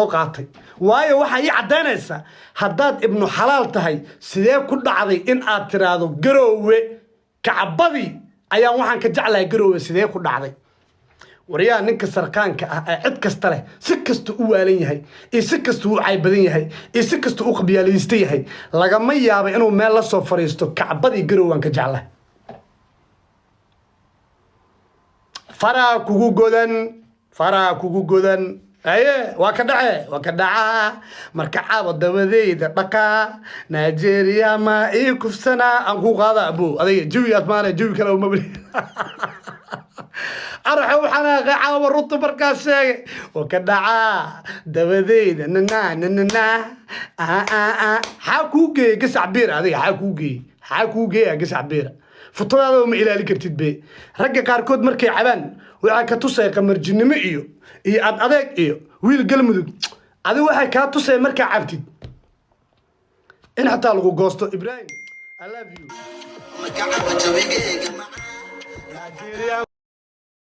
Qaatay, waayo waxaa ii caddaynaysaa haddaad ibnu xalaal tahay, sidee ku dhacday in aad tiraahdo Garoowe Kacbadii ayaan waxaan ka jeclahay Garoowe? Sidee ku dhacday? Waryaa, ninka sarkaanka ah ee cid kasta leh, si kasta u waalan yahay iyo si kasta u cay badan yahay iyo si kasta u qabyaalaysta yahay, lagama yaabo inuu meel la soo fadhiisto Kacbadii Garoowe aan ka jeclahay. Faraa kugu godan, faraa kugu godan. Aye, waa ka dhace, waa ka dhacaa. Marka caawa dabadeyda dhaqaa, Nigeria ma ii kufsanaa, aan kuu qaada abo. Adiga jawigaas maana jawi kale uma bali. Arxa u xanaaqay caawa runta markaas sheegay. Waa ka dhacaa dabadeyda nana nanana. Xaa kuu geeyey gasac biir? Adiga xaa kuu geeyey? Xaa kuu geeya gasac biira? Futadaada ma ilaali kartid be. Ragga qaarkood markay cabaan waxaa ka tusaya qamarjinimo iyo ad adeeg iyo wiil Galmudug. Adi waxay kaa tusaya markaa cabtid in xataa lagu goosto. Ibrahim, I love you. Magacaba jawigeyga.